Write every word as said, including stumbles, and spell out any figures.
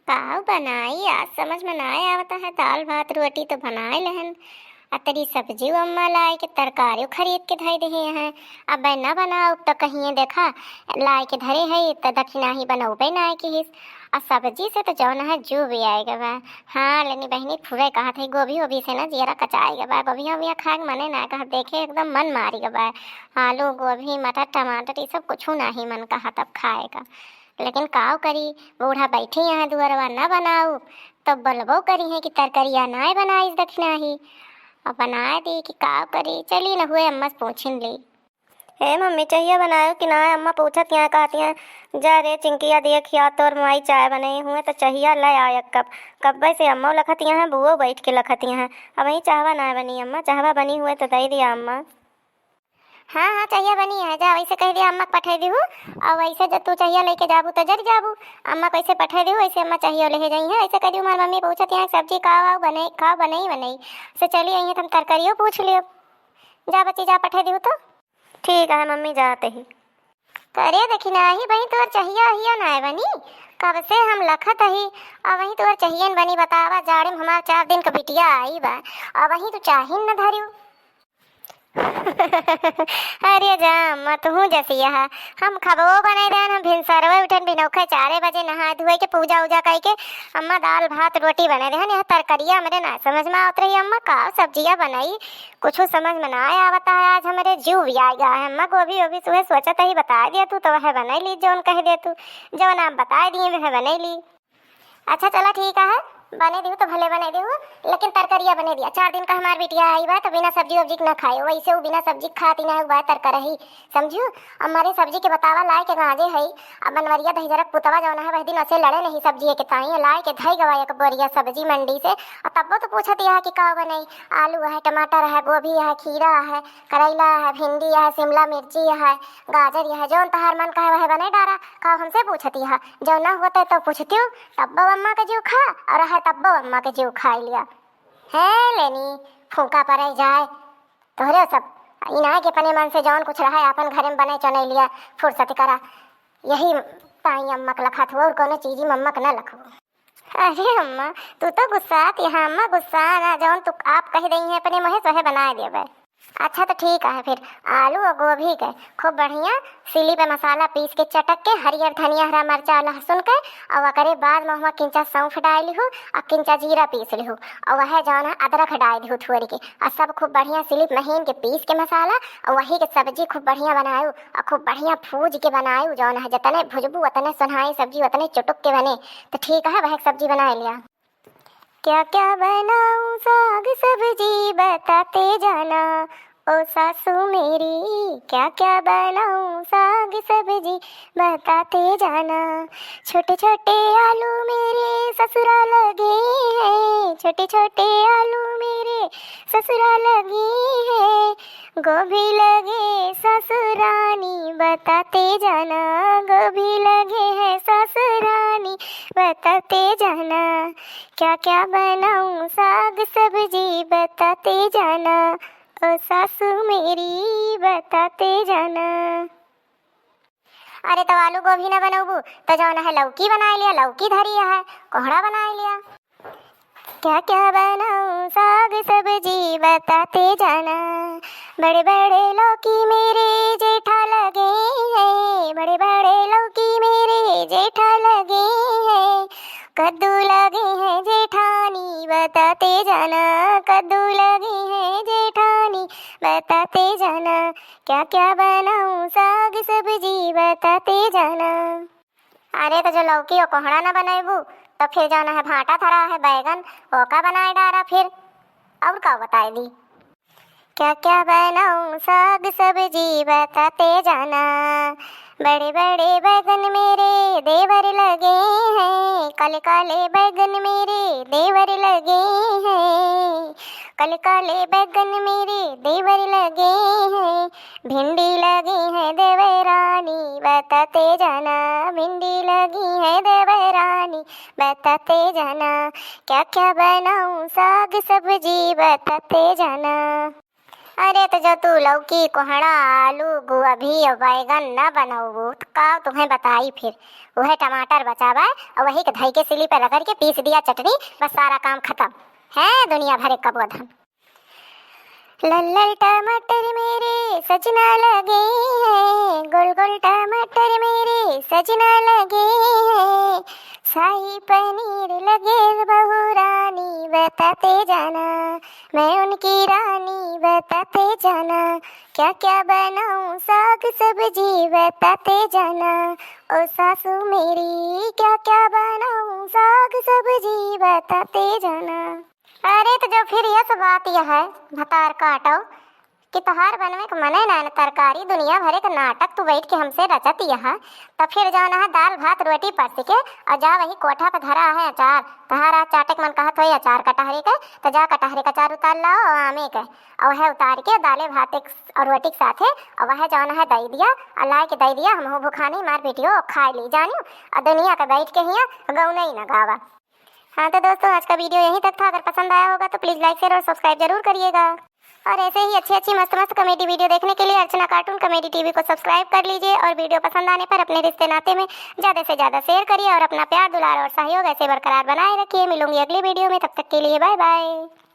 काउ बनाई, आज समझ में नाय आवत है। दाल भात रोटी तो बनाए लेहन, अतरी सब्जी अम्मा लाए के, तरकारियो खरीद के धई देहे हैं। अब न बनाउब तो कहिए देखा, लाए के धरे है तो दखिनाही बनउबे नाय किहिस। आ सब्जी से तो जौन है जू भी आए गवा। हाँ लेनी बहिनी, फुवे कहत है, गोभी ओभी से ना जियरा कचाए गवा, गोभी ओभिया खाए के मने ना कहत, देखे एकदम मन मारी गवा। आलू, गोभी, मटर, टमाटर, ये सब कुछ नाही मन कहत अब खाए का। लेकिन काउ करी, बूढ़ा बैठी यहाँ दुअरवा न बनाउब, तो बोलबो करी है कि तरकरिया नाय बनाइस दखिनाही। अब बनाए दी कि काउ करी, चली न हुए अम्मा से पूछिन ली। हे मम्मी, चहिया बनायो कि नाय? अम्मा पूछत यहाँ कहती हैं, जा रे चिंकिया, देख या तोर माई चाय बनाई हुए तो चहिया ले आय एक कप। कब्बे से अम्मा लखत यहाँ, बुओ बैठ के लखत यहाँ। अब वही चाहवा नाय बनी अम्मा, चाहवा बनी हुए तो दे दिया अम्मा। हाँ, हाँ, चहिया बनी है, जा वैसे कह दिया अम्मा के पठे दिहू, और वैसे जब तू चहिया लेके जाबू तो जर जाबू। अम्मा कैसे पठे दिहू वैसे अम्मा चहिया लेके जाई है। ऐसे कह दिहू, हमार मम्मी पूछत यहाँ सब्जी का आओ बने, का बनई बनई, से चली आई है तो हम तरकारियों पूछ लियो। जा बच्ची, जा पठे दिहू तो। ठीक है मम्मी, जाते ही। करे देखी नाही बहिन, तोर चहिया हिया ना बनी, कब से हम लखत ही, अब वही तोर चहियन बनी। बतावा, जाड़े में हमार चार दिन का बिटिया आई बा, अब वही तू चाहिन न धरियो। अरे जा अम्मा, तुहू जैसी है। हम खबो बनाई देन, हम भिनसरवे उठन, भिनौखे चारे बजे नहाए धोए के, पूजा उजा कई के अम्मा दाल भात रोटी बनाई देहन। यहाँ तरकरिया हमरे ना समझ में आवत रही अम्मा, का सब्जिया बनाई, कुछ समझ में ना आवत है। आज हमरे जीव भी आ गया है अम्मा, गोभी ओभी सुबह सोचत ही बता दिया तू, तो वह बनाई ली, जौन कह दे तू, जौन आप बता दिए वह बनाई ली। अच्छा चला ठीक है, बने दिहू तो भले बने दिहू, लेकिन तरकरिया बने दिया। चार दिन का हमार बिटिया आई बा तो बिना सब्जी उब्जी के ना खाए, वैसे वो बिना सब्जी के खाती ना बा तरकरही, समझू। अब मरे सब्जी के बतावा लाए के गाजे है, अब बनवरिया दहिजरक पुतवा जौन है वह दिन ऐसे लड़े नहीं सब्जी के ताई, लाए के धई गवा एक बोरिया सब्जी मंडी से। और तब्बो तो पूछत यह कि का बनाई, आलू है, टमाटर है, गोभी है, खीरा है, करैला है, भिंडी है, शिमला मिर्ची है, गाजर यह, जौन तहार मन कहे वह बने डारा, का हमसे पूछत यह? जौन ना होते तो पूछतियो, तब्बो अम्मा के जीव खा, और है तब्बो अम्मा के जीव खाई लिया। हे लेनी, फूंका परे जाए। तोहरे सब इनाय के अपने मन से जौन कुछ रहे, आपन घरे में बने चने लिया, फुर्सत करा। यही ताई अम्मा के लखत हो, और कोनो चीजी मम्मा के न लखो। अरे अम्मा, तू तो गुस्सात यहाँ अम्मा, गुस्सा ना, जौन तू आप कह दई है अपने मुँहे सोहे बनाए देबे। अच्छा तो ठीक है फिर, आलू और गोभी के खूब बढ़िया सिली पे मसाला पीस के चटक के, हरियर धनिया, हरा मरचा, लहसुन के, और ओकरे बाद में हुआ किंचा सौंफ डाल लिहू और किंचा जीरा पीस लिहू, और वह जौन है अदरक डाल दिहू थोड़ी के, और सब खूब बढ़िया सिली महीन के पीस के मसाला, और वही के सब्जी खूब बढ़िया बनायू, और खूब बढ़िया भूज के बनायू, जौन है जतने भुजबू उतने सोन्हाई सब्जी उतने चुटुक के बने। तो ठीक है, वह सब्जी बना लिया। क्या क्या बनाऊं साग सब्जी बताते जाना, ओ सासू मेरी, क्या क्या बनाऊं साग सब्जी बताते जाना। छोटे छोटे आलू मेरे ससुरा लगे हैं, छोटे छोटे आलू मेरे ससुरा लगे हैं। गोभी लगे ससुरानी बताते जाना, गोभी लगे है ससुरानी बताते जाना। क्या क्या बनाऊं साग सब्जी बताते जाना, ओ सासू मेरी बताते जाना। अरे तो आलू गोभी ना बनौबू तो जौन है लौकी बनाए लिया, लौकी धरी है, कोहड़ा बनाए लिया। क्या क्या बनाऊं साग सब्जी बताते जाना। बड़े बड़े लौकी मेरे जेठा लगे हैं, बड़े बड़े लौकी मेरे जेठा लगे हैं। कद्दू लगे हैं जेठानी बताते जाना, कद्दू लगे हैं जेठानी बताते जाना। क्या क्या बनाऊं साग सब्जी बताते जाना। अरे तो जो लौकी और कोहड़ा ना बनैबू तो फिर जौन है भांटा धरा है बैगन, ओका बनाए डारा फिर। और का बताए दी? क्या क्या बनाऊं साग सब्जी बताते जाना। बड़े बड़े बैगन मेरे देवर लगे हैं, काले काले बैगन मेरे देवर लगे हैं, काले काले बैगन मेरे देवर लगे हैं। भिंडी लगी है देवरानी बताते जाना, भिंडी लगी है देवरानी बताते जाना। क्या क्या बनाऊं साग सब्जी बताते जाना। अरे तो जो तू लौकी, कोहड़ा, आलू, गोभी और बैगन न बनउबू तो का तुहैं बताई फिर। उहै टमाटर बचा बाय और वही के धई के सिली पर रगड़ के पीस दिया चटनी, बस सारा काम खतम। है दुनिया भरे कबो धन। लल लल टमाटर मेरे सजना लगे हैं, गोल गोल टमाटर मेरे सजना लगे हैं, शाही पनीर लगे बहू रानी बताते जाना, मैं उनकी रानी बताते जाना, क्या क्या बनाऊं साग सब्जी बताते जाना, ओ सासू मेरी क्या क्या बनाऊं साग सब्जी बताते जाना। अरे तो जो फिर यस बात यह है, भतार काटो, कि तोहार बनवे के मने ना न तरकारी, दुनिया भरे के नाटक तू बैठ के हमसे रचत यह, तो फिर जौन है दाल भात रोटी परस के और जा वही कोठा पे धरा है अचार। तोहार आज चाटे के मन कहत होई अचार कटहरे के, तो जा कटहरे का अचार उतार लाओ और आमे के, और वह उतार के दाले भात एक और रोटी के साथे और वह जौन है दई दिया और लाए के दई दिया, हमहू भुखानी मार बेटियो और खाए ली जानियो और दुनिया के बैठ के हिया गौनई न गावा। हाँ तो दोस्तों, आज का वीडियो यहीं तक था। अगर पसंद आया होगा तो प्लीज लाइक, शेयर और सब्सक्राइब जरूर करिएगा। और ऐसे ही अच्छी अच्छी मस्त मस्त कॉमेडी वीडियो देखने के लिए अर्चना कार्टून कॉमेडी टीवी को सब्सक्राइब कर लीजिए और वीडियो पसंद आने पर अपने रिश्ते नाते में ज़्यादा से ज़्यादा शेयर करिए और अपना प्यार, दुलार और सहयोग ऐसे बरकरार बनाए रखिए। मिलूंगी अगली वीडियो में, तब तक के लिए बाय बाय।